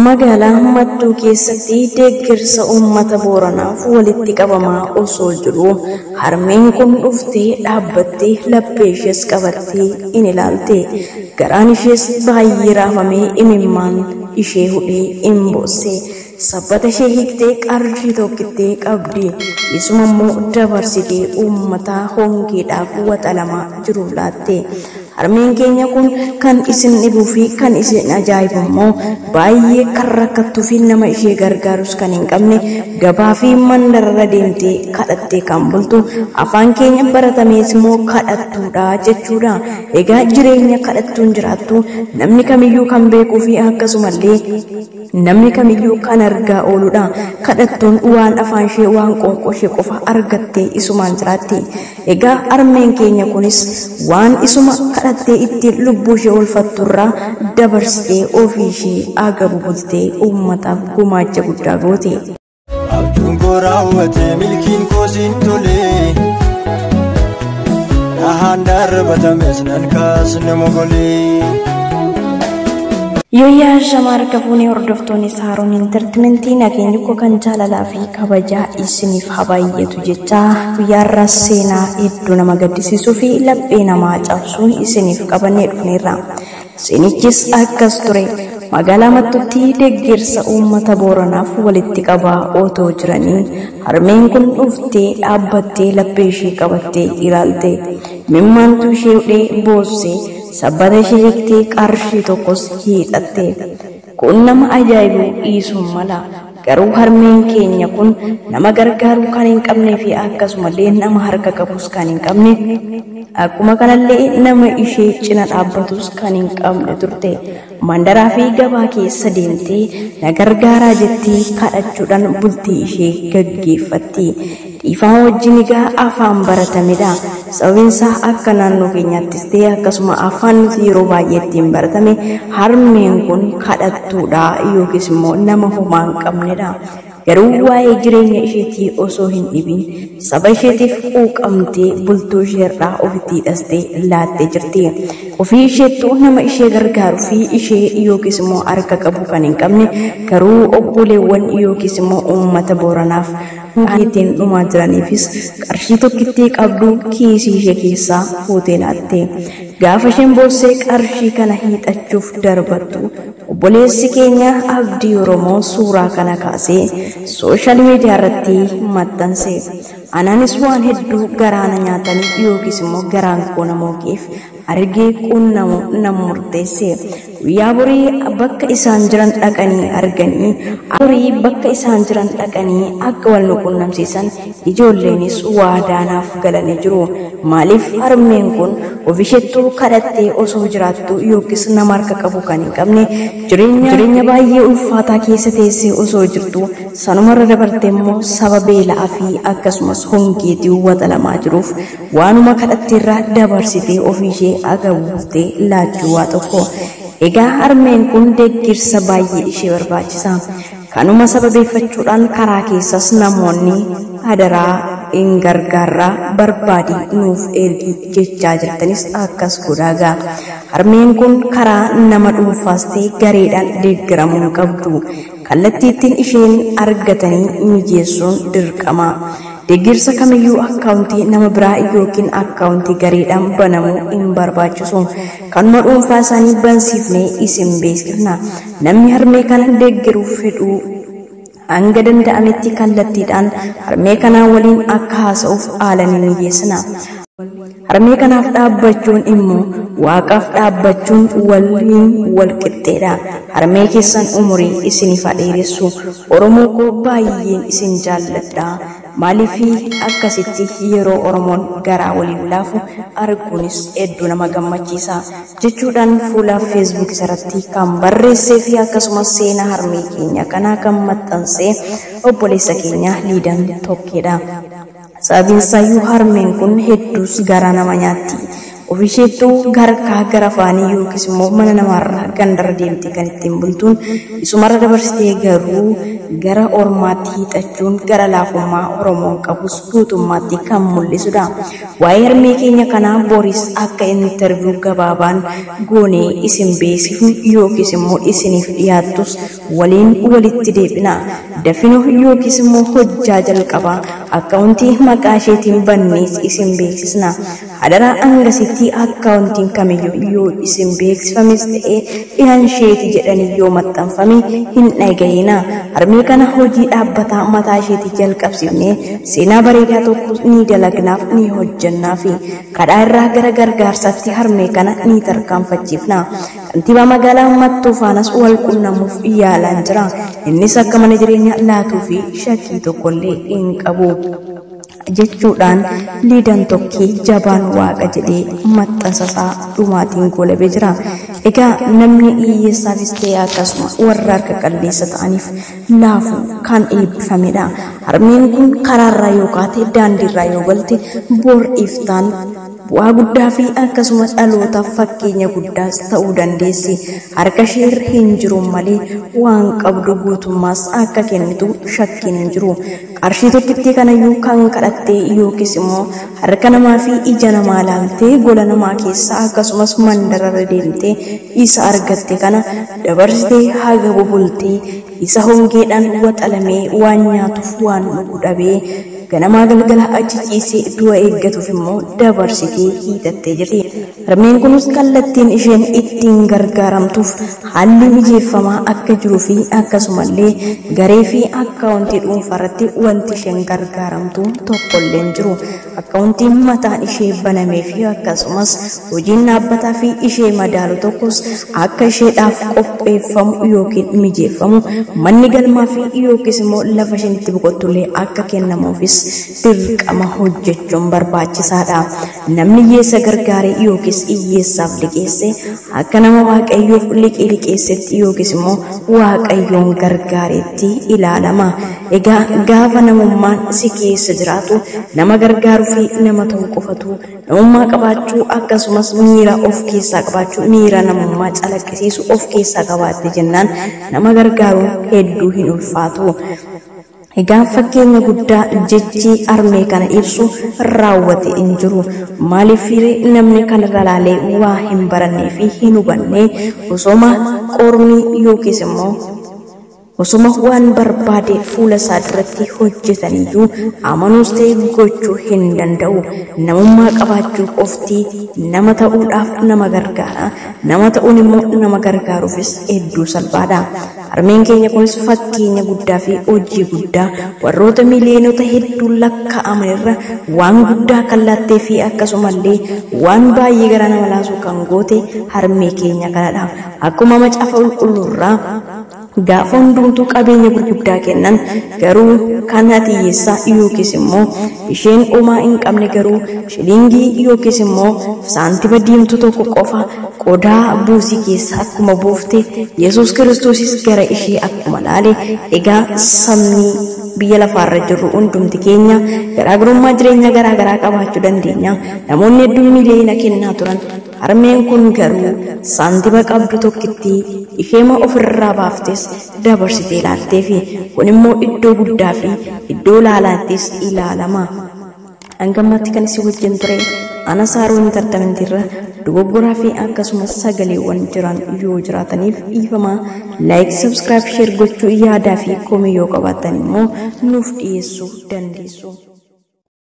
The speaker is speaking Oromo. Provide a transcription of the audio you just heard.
Magaalaa Mattuu keessatti deeggarsa uummata Booranaaf walitti qabamaa osoo jiruu harmeen kun dhuftee dhaabbattee laphee ishees qabattee in ilaalte. Garaan ishees baay'ee raafamee imimmaan ishee hudhee in boosse. Sabbata ishee hiiktee qarshii tokkittee qabdi. Isuma immoo dabarsitee uummata hongeedhaaf waxalamaa jiruuf laatte. Harmeen keenya kun kan isin dhibuu fi kan isin ajaa'ibu immoo baay'ee kan rakkattuu fi nama ishee gargaarus kan hin qabne, gabaa fi mandarra deemtee kadhattee kan bultu, afaan keenya baratamees immoo kadhattuudha jechuudha. Egaa jireenya kadhattuun jiraattu namni kamiyyuu kan beekuu fi akkasumallee namni kamiyyuu kan argaa ooludha. Kadhattuun waan afaan ishee, waan qoonqoo ishee qofa argattee isumaan jiraatti. Egaa harmeen keenya kunis waan isuma kadhattee ittiin lubbuu ishee oolfatturraa dabarsitee ofii ishee agabu bultee uummataaf gumaacha guddaa goote. Abjuun koo raawwate, milkiin koo siin tole. Dhahaan darbatames nan kaasne mogolee. Yooyyaa shamaa harka fuunee hordoftoonni Saaroon Intartimentii, nageenyi koo kan jaalalaa fi kabajaa isiniif haa baay'atu jechaa, guyyaarraa seenaa hedduu nama gaddisiisuu fi laphee namaa cabsuun isiniif qabannee dhufneerra. Seenichis akkas ture. Magaalaa Mattuutti deeggarsa uummata Booranaaf walitti qabaa otoo jiranii harmeen kun dhuftee dhaabbattee laphee ishee qabattee ilaalte. Mimmaantu ishee hudhee boossee, sabbata ishee hiiktee qarshii tokkos hiixatte. Kun nama ajaa'ibu dhiisuun mala. Garuu harmeen keenya kun nama gargaaruu kan hin qabnee fi akkasumallee nama harka qabus kan hin qabne, akkuma kanallee nama ishee cina dhaabbatus kan hin qabne turte. Mandaraa fi gabaa keessa deemtee na gargaaraa jettee kadhachuudhaan bultii ishee gaggeeffatti. Dhiifama wajjin, egaa afaan baratamedha. Sababiin isaa akka naannoo keenyaattis ta'e akkasuma afaan nuti yeroo baay'ee ittiin baratame harmeen kun kadhattuudha yookiis immoo nama homaa hin qabnedha. Garuu waa'ee jireenya isheetii osoo hin dhibin saba isheetiif quuqamtee bultuu isheerraa ofitti hidhastee laattee jirti. Ofii isheettuu nama ishee gargaaruu fi ishee yookiis immoo harka qabu kan hin qabne, garuu obboleewwan yookiis immoo uummata Booranaaf ittiin dhumaa jiraniifis qarshii tokkittii qabdu kiisii ishee keessaa fuutee laatte. Gaafa isheen boossee qarshii kana hiixachuuf darbattu obboleessi keenya Abdii Oromoo suuraa kana kaasee sooshaal miidiyaa irratti maxxanse. Anaanis waan hedduu garaana nyaatanii yookiis immoo garaan koo nama hooqeef argee qunnamu nan murteesse. Guyyaa borii bakka isaan jiran dhaqanii arganii, borii bakka isaan jiran dhaqanii akka wal nu qunnamsiisan ijoolleenis waadaanaaf galanii jiru. Maaliif harmeen kun ofisheettuu kadhattee osoo jiraattu yookiis nama harka qabu kan hin qabne, jireenya baay'ee ulfaataa keessa teessee osoo jirtu, sanumarra dabartee immoo saba beela'aa fi akkasumas hongeetii waxalamaa jiruuf waanuma kadhatteerraa dabarsitee ofii ishee agabuuftee laachuu waa tokko. Egaa harmeen kun deeggarsa baay'ee ishee barbaachisa. Kanuma sababeeffachuudhaan karaa keessas namoonni hadaraa hin gargaarraa, barbaadii nuuf ergi jechaa jirtanis akkas godhaagaa. Harmeen kun karaa nama dhuunfaas ta'e gareedhaan deeggaramuu hin qabdu. Kallattii ittiin isheen argatanii mijeessuun dirqama. Deeggarsa kamiyyuu akkaawuntii nama biraa yookiin akkaawuntii gareedhaan banamuu hin barbaachisu. Kanuma dhuunfaa isaanii bansiifnee isin beeksifna. Namni harmee kana deeggaruuf fedhuu hanga danda'ametti kallattiidhaan harmee kanaa waliin akka haasa'uuf haala ni mijeessina. Harmee kanaaf dhaabbachuun immoo Waaqaaf dhaabbachuun waliin wal qixxeedha. Harmee keessan umurii isiniif haa dheeressu. Oromoo koo, baay'een isin jaalladha. Maaliif akkasitti yeroo Oromoon garaa waliin laafu arguunis hedduu nama gammachiisa jechuudhaan fuula Feesbuuk irratti kan barreessee fi akkasumas seenaa harmee keenya kanaa kan maxxansee obboleessa keenya Liidan Tokkeedha. Sababiin isaayyuu harmeen kun hedduus garaa nama nyaatti. Ofisheettuu garkaa gara afaanii yookiis immoo mana namaarra gandarra deemtee kan ittiin bultuun isumarra dabarsitee garuu gara ormaatti hiixachuun gara laafummaa Oromoon qabus guutummaatti kan mul'isudha. Waa'ee harmee keenya kanaa boris akka interview gabaabaan goonee isin beeksifnu yookiis immoo isiniif dhiyaattus waliin walitti deebina. Dafinu yookiis immoo hojjaa jalqabaa akkaawuntii maqaa isheetiin bannees isin beeksisna. Hadaraa hangasitti akkaawuntiin kamiyyuu yoo isin beeksifames ta'ee dhihaan isheeti jedhanii yoo maxxanfame hin dhaga'ina. Harmee kana hojii dhaabbataa mataa isheetii jalqabsiifnee seenaa bareedaa tokko ni dalagnaaf ni hojjannaafi. Kadhaa irraa gara gargaarsaatti harmee kana ni tarkaanfachiifna. Kantiibaa magaalaa Mattuu faanas wal quunnamuuf yaalaan jira. Innis akka mana jireenyaa laatuu fi shakkii tokkollee hin qabu. Jechuudhaan liidan tokkee jabaan waaqa jedhee maxxansasaa dhumaatiin goolabee jira. Egaa namni hiyyeessaafis ta'e akkasuma warra harka qalleessa ta'aniif laafu kan eebbifamedha. Harmeen kun karaarraa yoo kaate daandiirraa yoo galte bor iftaan bu'aa guddaa fi akkasumas dhalootaaf fakkeenya guddaas ta'uu dandeessi. Harka ishee hin jiru malee waan qabdu guutummaas akka kennitu shakkiin hin jiru. Qarshii tokkittii kanayyuu kan kadhattee yookiis immoo harka namaa fi ija namaa laaltee gola namaa keessa akkasumas mandararra deemtee isa argatte kana dabarsitee haga bubultee isa hongeedhaan waxalamee waan nyaatuuf waan dhugu dhabee ganamaa galgala achi ciisee du'a eeggatuuf immoo dabarsitee hiixattee jirti. Harmeen kunis kallattiin isheen ittiin gargaaramtuuf haalli mijeeffamaa akka jiruu fi akkasumallee garee fi akkaawuntii dhuunfaarratti wanti isheen gargaaramtu tokkollee hin jiru. Akkaawuntiin mataan ishee banamee fi akkasumas hojiin dhaabbataa fi ishee madaalu tokkos akka isheedhaaf qopheeffamu yookiin mijeeffamu manni galmaa fi yookiis immoo lafa isheen itti boqottullee akka kennamuufis dirqama hojjechuun barbaachisaadha. Namni hiyyeessa gargaare yookiis hiyyeessaaf liqeesse akka nama waaqayyoof liqii liqeessetti yookiis immoo waaqayyoon gargaaretti ilaalama. Egaa gaafa namummaan si keessa jiraatu nama gargaaruu fi nama ta'uu qofatu namummaa qabaachuu akkasumas miira of keessaa qabaachuu miira namummaa calaqqisiisu of keessaa qabaatte jennaan nama gargaaruun hedduu hin ulfaatu. Egaa fakkeenya guddaa jechi harmee kana ibsu raawwate hin jiru. Maaliif namni kanarra laalee waa hin barannee fi hin hubanne osoma qormi yookiis immoo osoma waan barbaade fuula isaa duratti hojjetaniyyuu amanuus ta'e gochuu hin danda'u. Namummaa qabaachuu qofti nama ta'uudhaaf nama gargaara. Nama ta'uun immoo nama gargaaruufis hedduu salphaadha. Harmeen keenya kunis fakkeenya guddaa fi hojii guddaa warroota miliyoonota hedduu lakkaa'aman irra waan guddaa kan laattee fi akkasumallee waan baay'ee gara nama laasuu kan goote harmee keenya kanadha. Akkuma macaafa qulqulluurraa gaafa hundumtuu qabeenya gurguddaa kennan garuu kan ati hiyyeessaa yookiis immoo isheen homaa hin qabne garuu shilingii yookiis immoo saantima diimtuu tokko qofa qodaa buusii keessa akkuma buufte Yesuus Kiristoosis gara ishee akkuma laale. Egaa sabni biyya lafaarra jirru hundumti keenya garaagarummaa jireenya garaagaraa qabaachuu dandeenya. Namoonni hedduun miliyoona kennaa turan. Harmeen kun garuu saantima qabdu tokkitti isheema ofirraa baaftes dabarsitee laatteefi kun immoo iddoo guddaa fi iddoo laalaattis ilaalama. Hanga ammaatti kan isin wajjin ture ana Saaroon Intarteementii dogoggoraa fi akkasumas sagaleewwan jiran yoo jiraataniif dhiifama. Like, subscribe, share gochuu yaadaa fi komii yoo qabaattan immoo nuuf dhiyeessuu dandeessu.